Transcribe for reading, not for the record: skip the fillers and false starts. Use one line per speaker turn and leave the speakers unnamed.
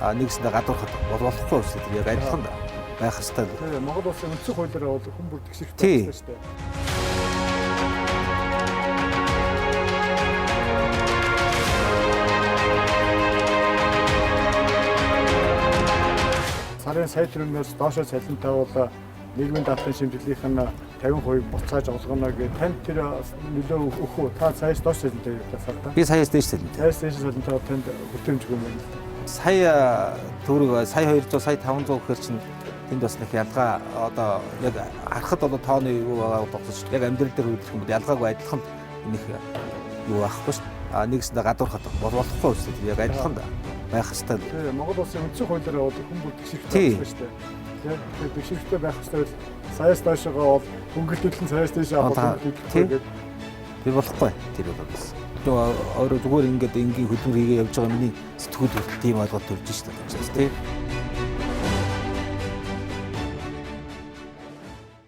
Нэгсэндээ гадуурхад болохгүй шүү дээ. Яг адилхан байх ёстой.
Тийм, Монгол улсын үндсэн хуулиар бол хүн бүр тэгш эрхтэй байх ёстой шүү дээ. Сарын сая төгрөгнөөс доошоо цалин тавиул нийгмийн даатгалын шимтгэлийнх нь 50% буцааж олгоно гэх танд тэр нөлөө өгөх үү? Та саяас доош цалин тавиул сарда.
Би саяас дээш цалин.
Саяас дээш цалин тавиул танд хүртээмж өгөх юм байна л да.
Сая төгрөг сая 200 сая 500 гэхэр чинь тэнд бас нэг ялгаа одоо яг харахад одоо тооны юу байгаа болгож яг амьдрал дээр хөдлөх юм бол ялгаагүй адилхан нэг юу байхгүй шүү дээ. Нэгсэндээ гадуурхад болохгүй шүү дээ. Яг адилхан байх ёстой.
Тийм, Монгол улсын үндсэн хуулиар бол хүн бүр тэгш эрхтэй байх ёстой шүү дээ. Тийм, тэгэхээр тэгш эрхтэй байх ёстой бол саяас доошогоо бол хөнгөлөлт нь саяас дээш авах хөнгөлөлт гэдэг.
Тэр болохгүй. Тэр бол бас. Өөрөө зүгээр ингээд энгийн хөдөлмөр хийгээ явж байгаа миний сэтгүүл хүртэл тийм ойлголт төрж шүү дээ. Тийм.